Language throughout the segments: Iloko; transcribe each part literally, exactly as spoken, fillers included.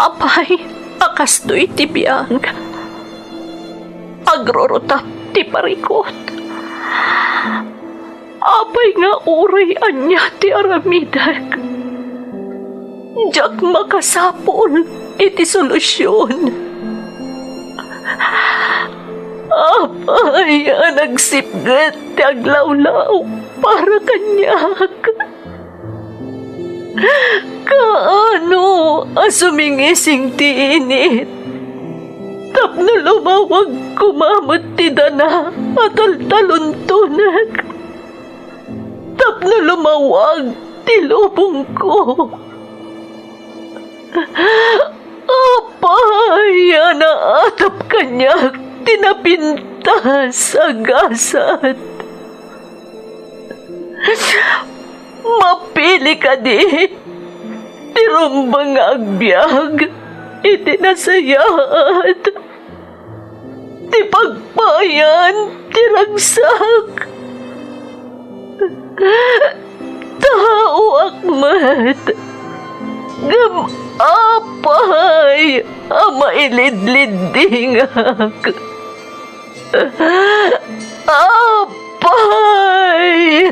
Apay a kastoy ti biag, agrurutap ti parikut. Apay nga uray ania ti aramidek, diak makasapul iti solusion. Apay a nagsipget ti aglawlaw para kaniak? Kaano a sumingising ti init tapno lumawag koma met ti dana a taltaluntonek? Tapno lumawag ti lubongko. Apay a naatap kaniak ti napintas a gasat? Mapili kadi ti rumbeng nga agbiag iti nasayaat ti pagpayan ti ragsak. Taoak met, ngem apay a mailidliddingak? Apay!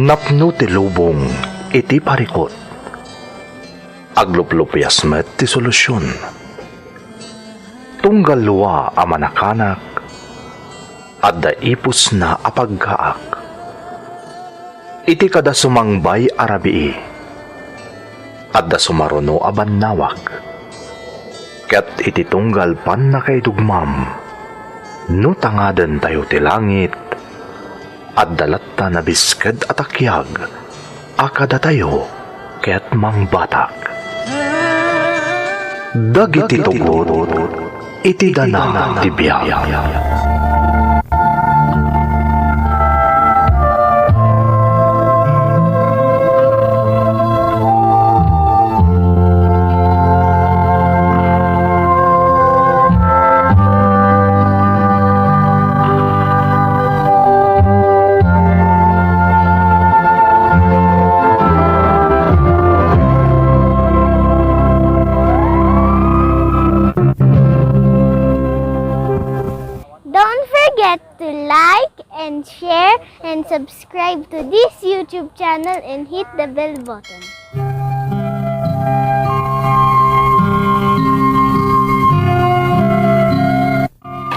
Napno ti lubong iti parikut. Agluplupias met ti solusion. Tunggal lua a manakanak, adda ipusna a paggaak. Iti kada sumangbay a rabii, adda sumaruno a bannawag. Ket iti tunggal pannakaidugmam, no tangadentayo ti langit, adda latta nabisked a takiag a kadatayo ket mangbatak. Dagiti tugot iti dana ti biag. Don't forget to like and share and subscribe to this YouTube channel and hit the bell button.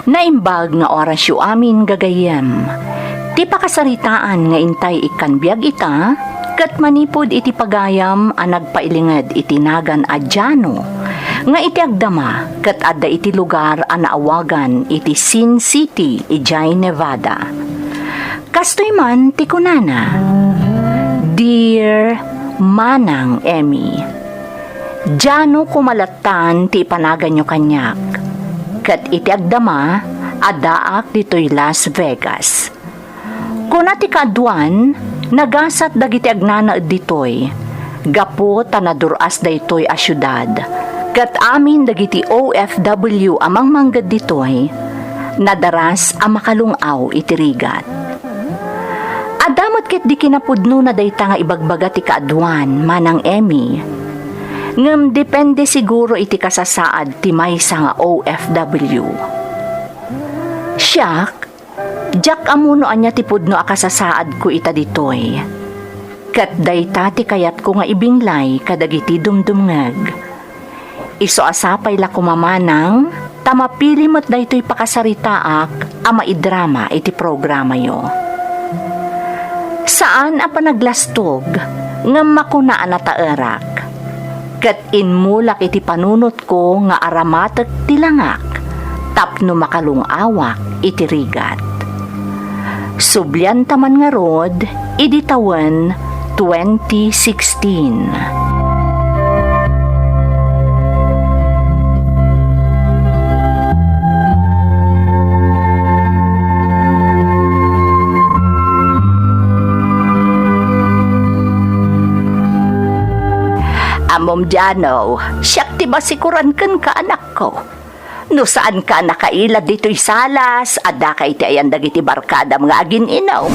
Naimbag nga orasyo amin, gagayyem. Ti pakasaritaan nga intay ikkan biag ita, ket manipud iti pagayam a nagpailinged iti nagan a Jano, nga iti agdama ket adda iti lugar a naawagan iti Sin City, idiay Nevada. Kastoy man ti kunana, "Dear Manang Emmy, Jano koma lattan ti ipanaganyo kaniak, ket iti agdama, addaak ditoy Las Vegas." Kuna ti kaaduan, nagasat dagiti agnanaed ditoy, gapu ta nadur-as daytoy a siudad, ket amin dagiti O F W a mangmangged ditoy, nadaras a makalung-aw iti rigat. Adda met ketdi kinapudnona dayta nga ibagbaga ti kaaduan, Manang Emmy. Ngem depende siguro iti kasasaad ti maysa nga O F W. Siak, diak ammo no ania ti pudno a kasasaadko ita ditoy. Ket dayta ti kayatko nga ibinglay kadagiti dumdumngeg. Isu a sapay la koma, Manang, ta mapili met daytoy pakasaritaak a maidrama iti programayo. Saan a panaglastog, ngem makuna a nataerak. Ket immulak iti panunotko nga aramatek ti langak tapno makalung-awak iti rigat. Sublianta man ngarud idi tawen twenty sixteen. Mom Jano, siak ti masikuran kenka, anakko. No saanka a nakailad ditoy salas, addaka iti ayan dagiti barkadam nga agin-inum.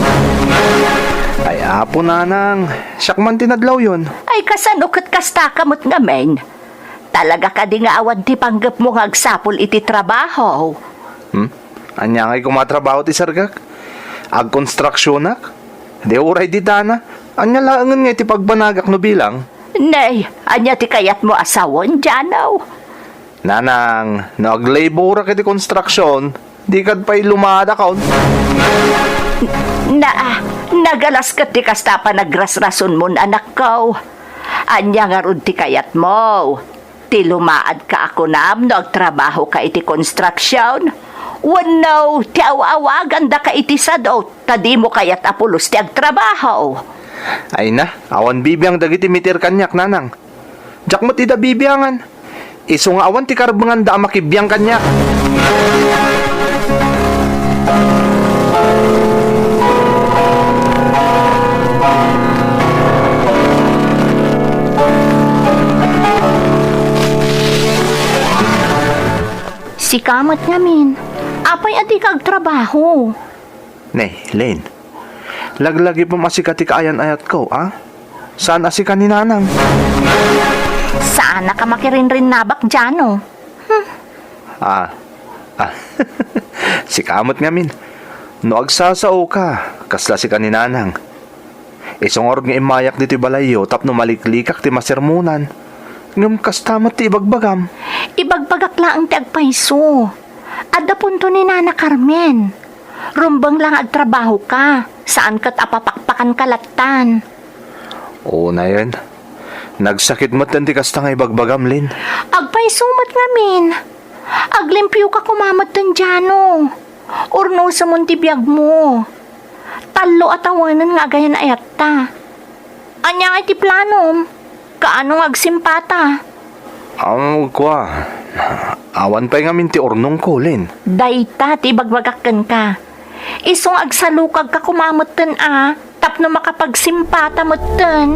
Ay, apo nanang, siak man ti nadlawyon. Ay, kasano ket kastaka met ngamin? Talaga kadi nga awan ti panggepmo nga agsapul iti trabaho? Hmm? Ania ngay koma a trabaho ti sergak? Agkonstruksionak? Di uray ditana. Ania laengen nga iti pagbanagak no bilang? Nay, ania ti kayatmo a sawen, Jano? Nanang, no aglaborak iti konstruksion, dikad pay lumaadakon. Na, nagalas ket ti kasta a panagrasrasonmon, anakko. Ania ngarud ti kayatmo? Ti lumaadka a kunam no agtrabahoka iti konstruksion? Wenno ti aw-awagandaka iti sadut ta dimo kayat a pulos ti agtrabaho? Ay na, awan bibiang dagiti meter kaniak, nanang. Diak met ida bibiangan. Isu nga awan ti karbenganda a makibiang kaniak. Sika met ngamin, apay a dika agtrabaho? Nay, Lin, laglagipem a sika ti kaayan-ayatko, a? Saan a sika ni Nanang? Saanak a makirinrinnabak, Jano. Hmm. Ah, ah. Sika met ngamin. No agsasaoka, kasla sika ni Nanang. Isu ngarud nga immayak ditoy balayyo tapno maliklikak ti masermonan. Ngem kasta met ti ibagbagam. Ibagbagak laeng ti agpayso. Adda punto ni Nana Carmen. Rumbeng la nga agtrabahoka, saan ket a papakpakanka lattan. Unayen, nagsakit metten ti kasta nga ibagbagam, Lin. Agpayso met ngamin. Aglimpioka koma metten, Jano. Urnosemon ti biagmo. Tallo a tawenen nga agayan-ayatta. Ania ngay ti planom? Kaano nga agsimpata? Aw, kua, awan pay ngamin ti urnongko, Lin. Dayta ti ibagbagak kenka. Isu nga agsalukagka koma metten a, tapno makapagsimpata metten.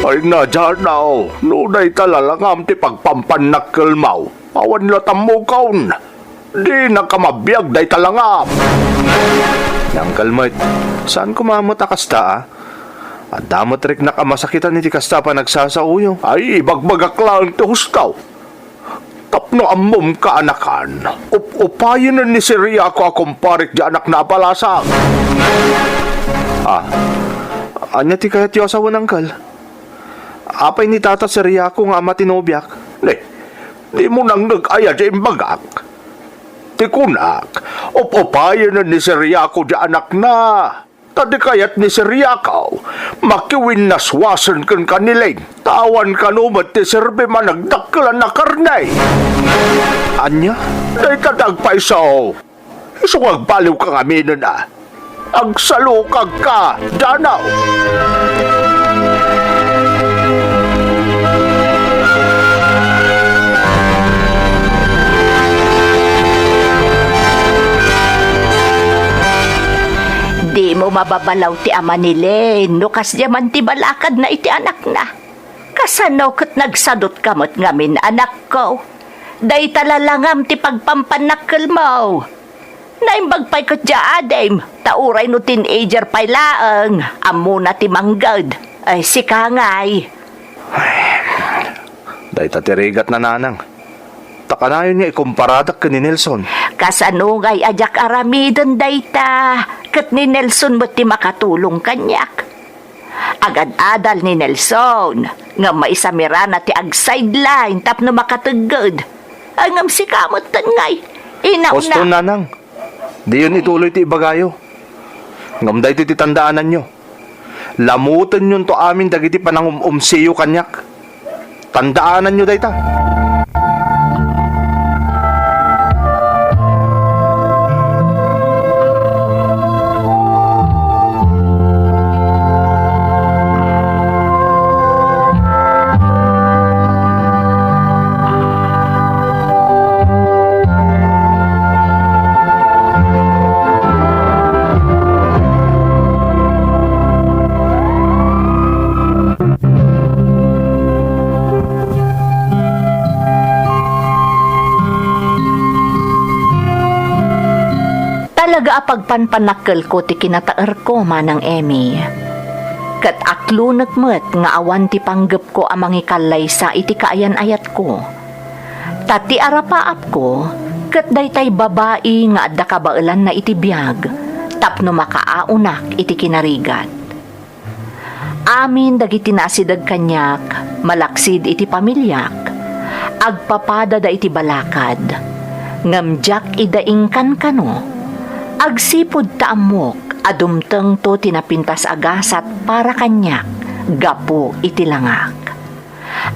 Ay, Jano, no dayta lalangam ti pagpampannakkelmo, awan la tammukon. Dinaka mabiag dayta langam. Nangkel met, saan koma met a kasta, a? Adda met riknak a masakitan iti kasta a panagsasaoyo. Ay, ibagbagak laeng ti husto. Tapno ammom, kaanakan, up-upayenen ni Siriako a kumparek ti anakna a balasang. Ah, ania ti kayatyo a sawen, angkel? Apay ni Tata Siriako nga ama ti nobiak? Ne, dimo nangngeg aya ti imbagak? Ti kunak, up-upayenen ni Siriako ti anakna. Ta di kayat ni Siriako, makiwinnaswasen kenka ni Lin, ta awan kano met ti serbim a nagdakkelan a karne. Ania? Dayta ti agpayso. Isu nga agbaliwka ngaminen a. Agsalukagka, Jano. Dimo mababalaw ti ama ni Lin no kasdiay man ti balakadna iti anakna. Kasano ket nagsadutka met ngamin, anakko? Dayta lalangam ti pagpampannakkelmo. Naimbag pay ket dia adim, ta uray no teenager pay laeng, ammona ti mangged. Ay, sika ngay. Dayta ti rigatna, nanang. Ta kanayon nga ikumparadak ken ni Nelson. Kasano ngay a diak aramiden dayta? Ket ni Nelson met ti makatulong kaniak. Agad-adal ni Nelson, ngem maisamirana ti ag-sideline tapno makategged. Ay, ngem sika metten ngay, inauna. Husto, nanang. Diyon ituloy ti ibagayo. Ngem daytoy ti tandaananyo. Lamutenyonto amin dagiti panangum-umsiyo kaniak. Tandaananyo dayta. Talaga a pagpanpanakkelko ti kinataerko, Manang Emmy. Ket aklunek met nga awan ti panggepko a mangikallaysa iti kaayan-ayatko. Ta ti arapaapko ket daytay babai nga adda kabaelanna iti biag tapno makaaonak iti kinarigat. Amin dagiti naasideg kaniak, malaksid iti pamiliak, agpapadada iti balakad. Ngem diak ida inkankano. Agsipud ta ammok a dumtengto ti napintas a gasat para kaniak gapu iti langak.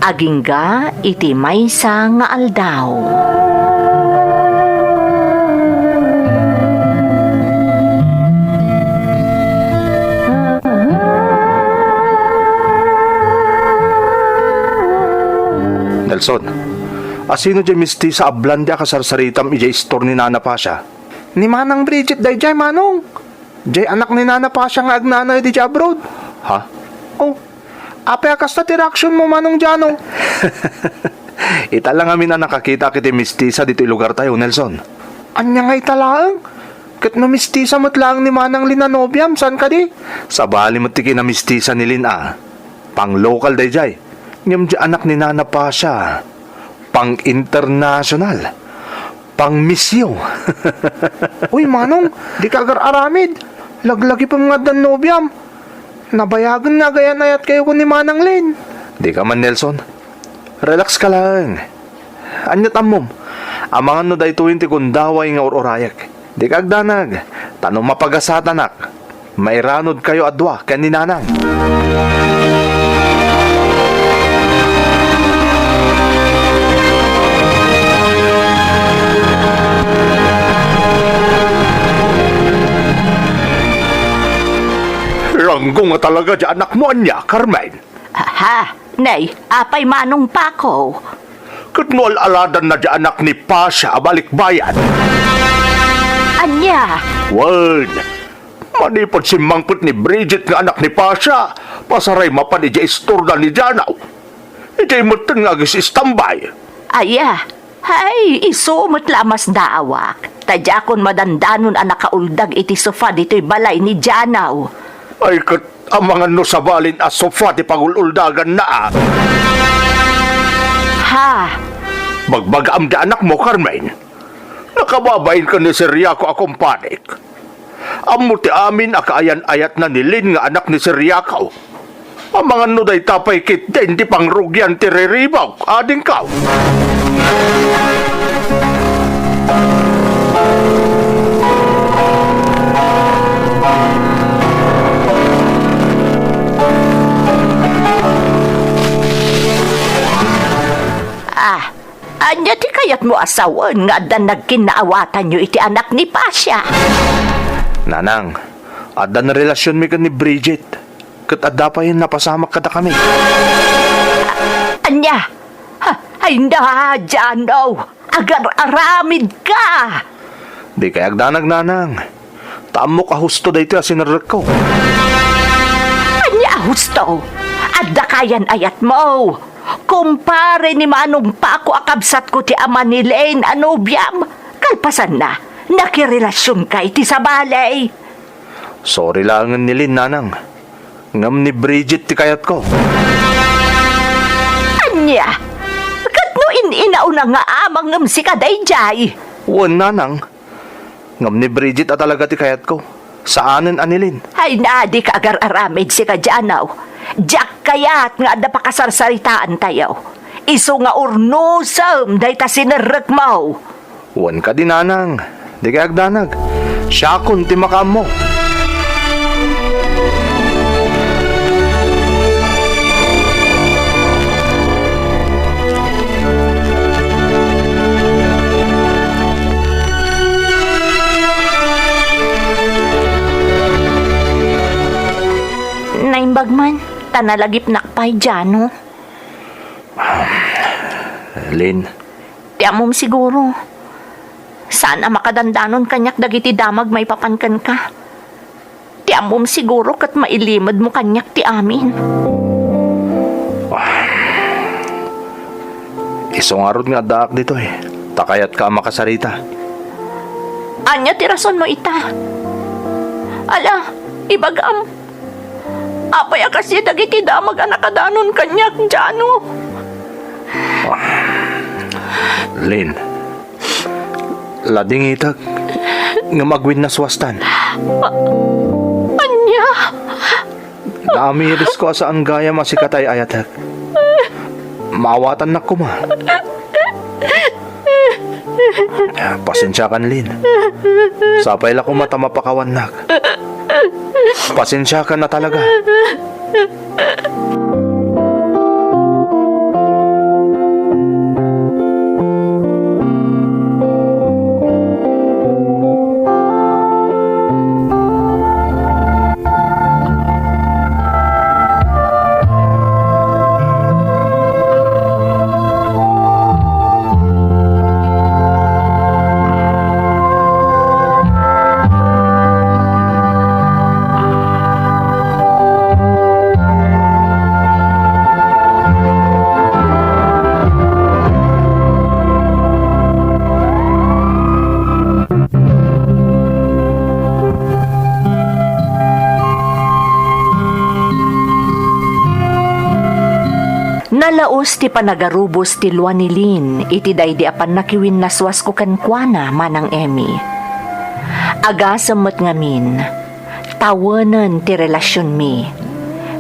Agingga iti maysa nga aldaw. Nelson, asino diay mistisa a blonde a kasarsaritam idiay istor ni Nana Pasha? Ni Manang Bridget daydiay, Manong. Diay anak ni Nana Pasha nga agnanaed idiay abroad. Ha? Oh, apay a kasta ti reaksionmo, Manong Jano? Ita la ngamin a nakakitak iti mistisa ditoy lugartayo, Nelson. Ania nga ita laeng? Ket no mistisa met laeng ni Manang Lin a nobiam, saan kadi? Sabali met ti kinamistisa ni Lin a. Pang-local daydiay. Ngem diay anak ni Nana Pasha, pang-international. Pang-misyo. Uy, Manong, dika agar-aramid. Laglagipem nga addan nobiam. Nabayagen nga agayan-ayatkayo ken ni Manang Lin. Dika man, Nelson. Relax ka laeng. Aniat ammom? Amangan no daytoyen ti gundaway nga ur-urayek. Dika agdanag, ta no mapagasatanak, mairanodkayo a dua ken ni Nanang. Ranggo nga talaga diay anakmo ania, Carmen? Aha, nay, apay Manong Paco? Ket no al-aladanna diay anak ni Pasha a balikbayan? Ania? Wen, manipud simmangpet ni Bridget nga anak ni Pasha, pasaray mapan idiay istorda ni Janaw. Idiay metten nga agis-istambay. Aya, ay, isu met la a masdaawak, ta diakon madandanon a nakauldag iti sofa ditoy balay ni Janaw. Ay, ket amangan no sabalin a sofa ti pangul-uldaganna, a? Ha? Bagbagaam diay anakmo, Carmen. Nakababain ken ni Siriaco a kumpanik. Ammo ti amin a kaayan-ayatna ni Lin nga anak ni Siriaco. Amangan no dayta pay ketdin ti pangrugian ti riribawk, adingko. Ah, ania ti kayatmo a sawen nga adda nagkinnaawatanyo iti anak ni Pasha? Nanang, adda relasionmi ken ni Bridget, ket adda pay napasamak kadakami. Ania? Ha, ay na, Jano! Agar-aramidka! Dikay agdanag, Nanang. Ta ammok a husto daytoy a sinerrekko. Ania a husto? Adda kaayan-ayatmo. Kumpare ni Manong Paco a kabsatko ti ama ni Lane a nobiam. Kalpasanna, nakirelasionka iti sabali. Sorry laengen ni Lin, Nanang. Ngem ni Bridget ti kayatko. Ania? Ket no in-inawna nga ama ngem sika daydiay? Wen, Nanang. Ngem ni Bridget a talaga ti kayatko. Saanen a ni Lin. Ay na, dika agar-aramid, sika Jano. Diak kayat nga adda pakasarsaritaantayo. Isu nga urnosem dayta sinerrekmo. Wen kadi, Nanang, dikay agdanag. Siakon ti makaammo. Naimbag man, ta nalagipnak pay, Jano. Lin. Ti ammom siguro, saan a makadandanon kaniak dagiti damag maipapan kenka. Ti ammom siguro ket mailimedmo kaniak ti amin. Isu ngarud nga addaak ditoy, ta kayatka a makasarita. Ania ti rasonmo ita? Ala, ibagam. Apay a kasdi dagiti damag a nakadanon kaniak, Jano? Lin, ladingitek, ngem agwinnaswastan. A-, ania? Naamirisko a saan gayam a sika ti ay-ayatek. Maawatannak koma. Pasensiakan, Lin. Sapay la koma ta mapakawannak. Pasensiakan a talaga. Nalaus ti panagarubos ti lua ni Lin iti daydi a pannakiwinnaswasko kenkuana, Manang Emmy. Agasem met ngamin, tawenen ti relasionmi,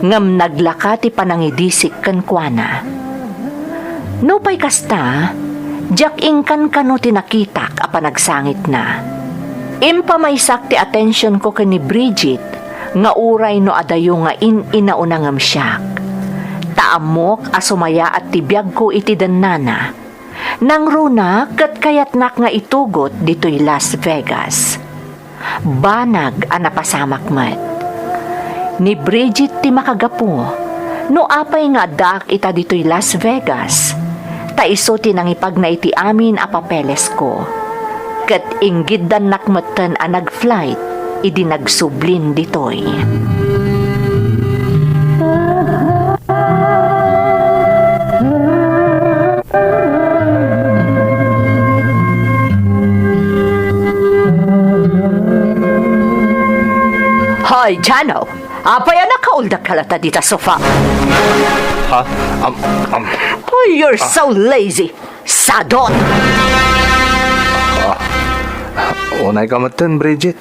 ngem naglaka ti panangidisik kenkuana. Nupay kasta, diak inkankano ti nakitak a panagsangitna. Impamaysak ti atensionko ken ni Bridget nga uray no adayo nga in-inauna ngem siak. Ta ammok a sumayaat ti biagko iti dennana. Nangruna ket kayatnak nga itugot ditoy Las Vegas. Banag a napasamak met. Ni Bridget ti makagapu no apay nga addaak ita ditoy Las Vegas, ta isu ti nangipagna iti amin a papelesko. Ket inggiddannak metten a nag-flight idi nagsublin ditoy. Hoy, Jano! Apay a nakauldak ka latta dita sofa? Ha? Am, am. Oh, you're so lazy! Sadot! Ah, unay ka metten, Bridget.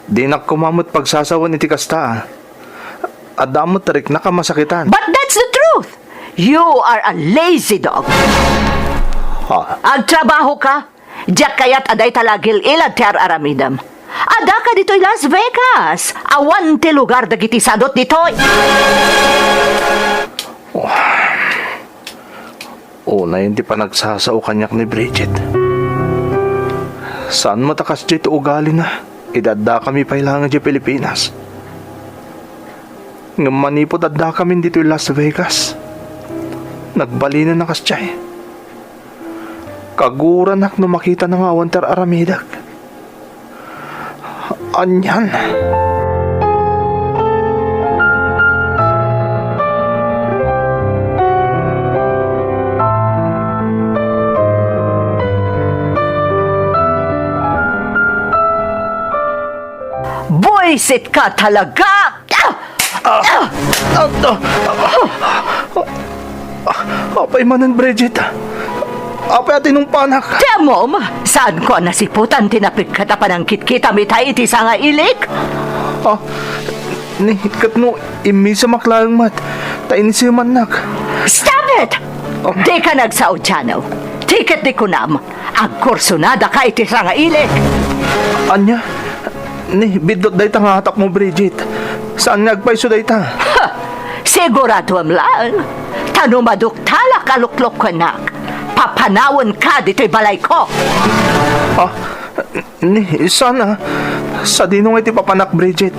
Dinak koma met pagsasawen iti kasta, ah. Adda met ta riknak a masakitan. But that's the truth! You are a lazy dog. Ah. Agtrabaho ka. Diak kayat a dayta la agil-ilad ti ar-aramidem. Adda ka ditoy Las Vegas. Awan ti lugar dagiti sadot ditoy. Unayen ti panagsasao kaniak ni Bridget. Saan met a kasdiay ti ugalina idi addakami pay laeng idiay Pilipinas. Ngem manipud addakamin ditoy Las Vegas, nagbalinen a kasdiay. Kaguranak no makitana nga awan ti ar-aramidek. Anian? Buisit ka talaga! Ah! Ah! Ah! Ah! Apay manen, Bridget? Apay a tinumpanak? Ti ammom, saanko a nasiputan ti napigkat a panangkitkitam ita iti sangailik? Ah, ni, ket no immisemak laeng met, ta inisemannak. Stop it! Oh. Dika nagsao, Jano. Ti ket di kunam, agkursunada ka iti sangailik. Ania? Ni, biddut dayta nga atapmo, Bridget. Saan nga agpayso dayta? Ha! Siguraduem laeng, ta no maduktalak a luklukkuennak, papanawen ka ditoy balayko. Ah, ni, saan a? Sadino nga iti papanak, Bridget?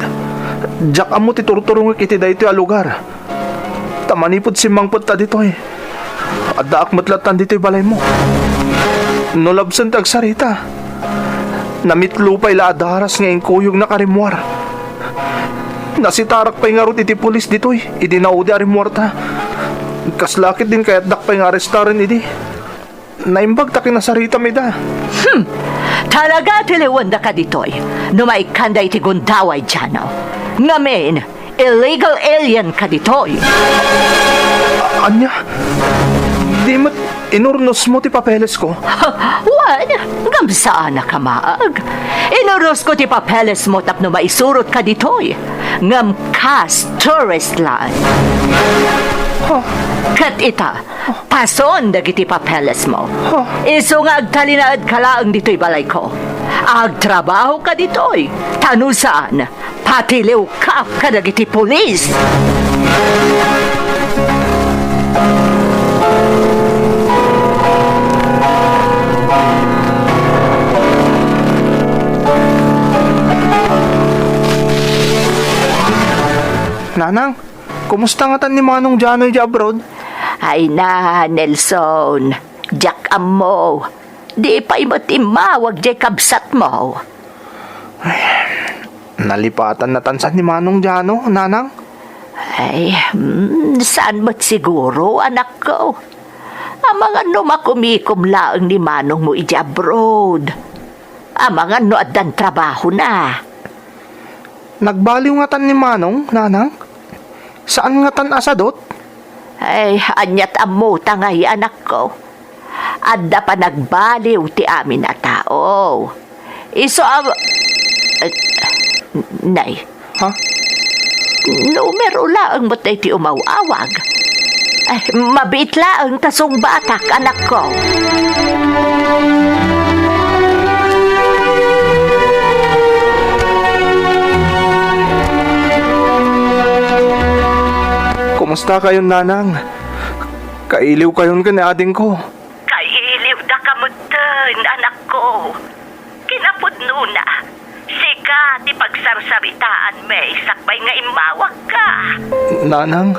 Diak ammo ti turturongek iti daytoy a lugar. Ta manipud simmangpet ta ditoy, addaak met lattan ditoy balaymo. No labsen ti agsarita, namitlo pay la a daras nga inkuyognak a rimmuar. Nasitarak pay ngarud iti pulis ditoy idi naudi a rimmuarta. Kasla ket din kayatdak pay nga arestaren idi. Naimbag ta kinasaritam ida. Hmm. Talaga ti liwendaka ditoy no maikkanda iti gundaway, Jano. Ngamin, illegal alien ka ditoy. A-, ania? Di met inurnosmo ti papelesko? Wen, ngem saanak a maag. Inurnosko ti papelesmo tapno maisurotka ditoy. Ngem kas tourist laeng. Huh? Ket ita, pason dagiti papelesmo. Huh? Isu nga agtalinaedka laeng ditoy balayko. Agtrabahoka ditoy. Ta no saan, patiliwkak kadagiti pulis. Nanang, kumusta ngatan ni Manong Jano idiay abroad? Ay na, Nelson, diak ammo. Di pay met immawag diay kabsatmo. Ay, nalipatan natan sa ni Manong Jano, Nanang? Ay, mm, saan met siguro, anakko? Amangan no makumikom laeng ni manongmo idiay abroad. Amangan no addan trabahona. Nagbaliw ngatan ni Manong, Nanang? Saan ngatan a sadut? Ay, aniat ammota ngay, anakko. Adda panagbaliw ti amin a tao. Isu a, eh, nay. Ha? Numero laeng met daytoy umaw-awag. Ay, mabiit laeng ta sungbatak, anakko. Kumusta kayon, Nanang? Kailiw kayon ken ni adingko. Kailiwdaka metten, anakko. Kinapudnona, sika ti pagsarsaritaanmi sakbay nga immawagka. Nanang?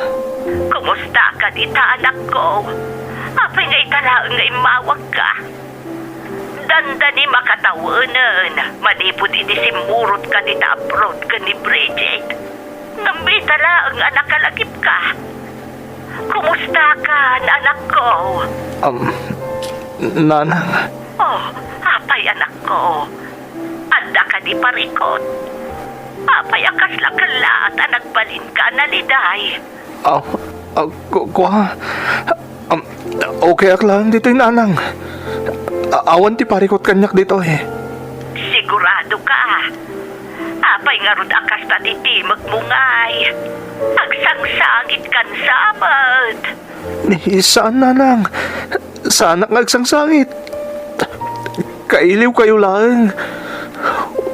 Kumusta ka dita, anakko? Apay nga ita laeng nga immawagka? Dandani makatawenen manipud idi simmurotka dita abroad ken ni Bridget. Ngem ita laeng a nakalagipka. Kumusta ka, anakko? Um, Nanang. Oh, apay, anakko? Adda kadi parikut? Apay a kasla kellaat a nagbalinka a naliday? Aw, aw, ku-, kua. Um, okay ak laeng ditoy, Nanang. A-, awan ti parikut kaniak ditoy. Sigurado ka? Apay ngarud a kasta ti timekmo ngay? Agsangsangitkan sa met. Ni, saan, Nanang. Saanak nga agsangsangit. Kailiw kayo laeng.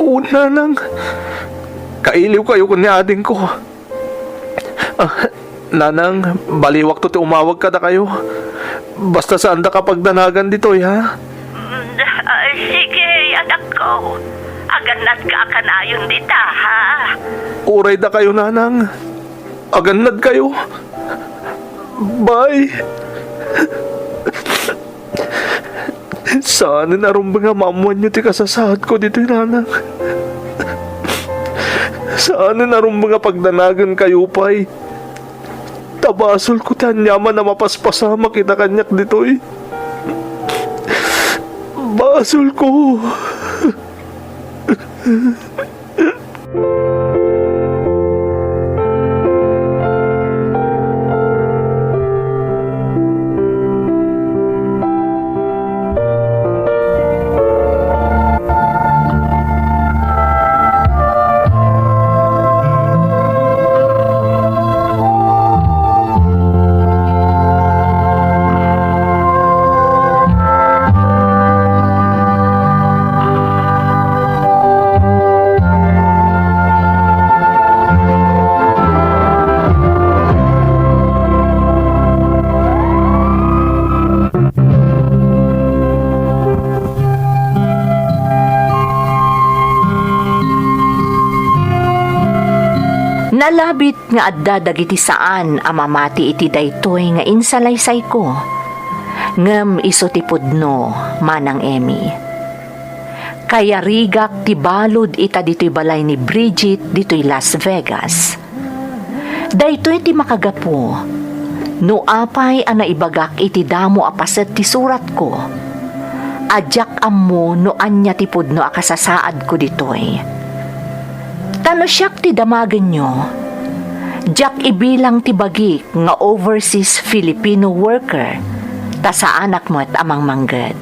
Oo, Nanang. Kailiw kayo ken ni adingko. Ah, Nanang, baliwakto ti umawag kadakayo. Basta saandaka pagdanagan ditoy, ha? Mm, ah, sige, anakko. Agannadka a kanayon dita, ha? Uray dakayo, Nanang. Agannad kayo. Bye. Saanen a rumbeng a maammoanyo ti kasasaadko ditoy, Nanang. Saanen a rumbeng a pagdanagen kayo pay. Ta basolko ti aniaman a mapaspasamak ita kaniak ditoy. Basolko. Nalabit nga adda dagiti saan a mamati iti daytoy nga insalaysayko. Ngem isu ti pudno, Manang Emmy. Kayarigak ti balud ita ditoy balay ni Bridget ditoy Las Vegas. Daytoy ti makagapu no apay a naibagak iti damo a paset ti suratko. a diak ammo no ania ti pudno a kasasaadko ditoy. Ta no siak ti damagenyo, diak ibilang ti bagik nga overseas Filipino worker, ta saanak met a mangmangged.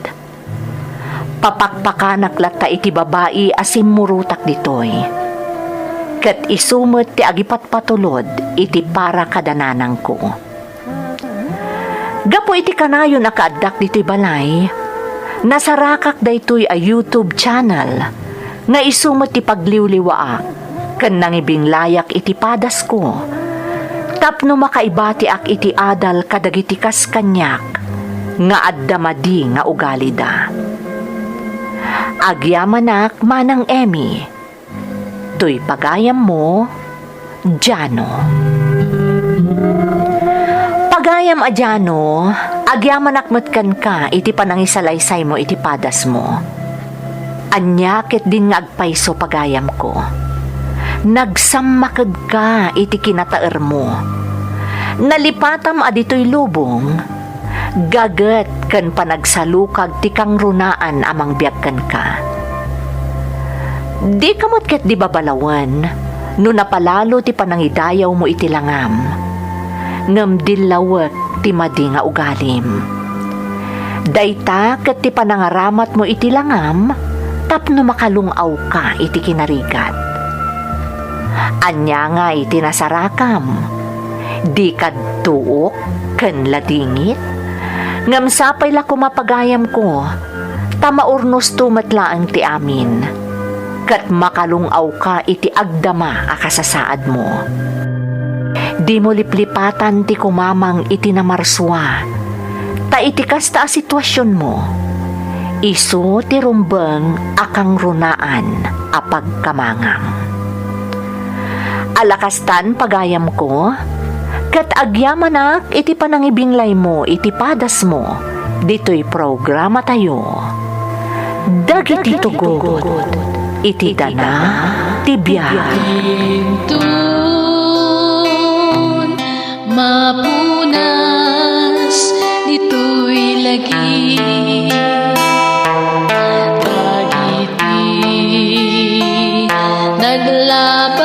Papakpakanak latta iti babai a simmurotak ditoy, ket isu met ti agipatpatulod iti para kada nanangko. Gapu iti kanayon a kaaddak ditoy balay, nasarakak daytoy a YouTube channel nga isu met ti pagliwliwaak ken nangibinglayak iti padasko tapno makaibatiak iti adal kadagiti kas kaniak nga adda madi nga ugalida. Agyamanak, Manang Emmy. Toy pagayammo, Jano. Pagayam a Jano, agyamanak met kenka iti panangisalaysaymo iti padasmo. Ania ketdin nga agpayso, pagayamko? Nagsammakedka iti kinataermo. Nalipatam a ditoy lubong, gaget ken panagsalukag ti kangrunaan a mangbiag kenka. Dika met ketdi babalawen no napalalo ti panangidayawmo iti langam, ngem dillawek ti madi nga ugalim. Dayta ket ti panangaramatmo iti langam tapno makalung-awka iti kinarigat. Ania ngay ti nasarakam? Dika adtook ken ladingit? Ngem sapay la koma, pagayamko, ta maurnosto met laeng ti amin, ket makalung-awka iti agdama a kasasaadmo. Dimo liplipatan ti kumamang iti namarsua, ta iti kasta a situasionmo, isu ti rumbeng a kangrunaan a pagkamangam. Ala kastan, pagayamko, ket agyamanak iti panangibinglaymo iti padasmo ditoy programatayo, Dagiti Tugod iti Dana ti Biag. Inton mapunas ditoy lagi. Dagiti naglaba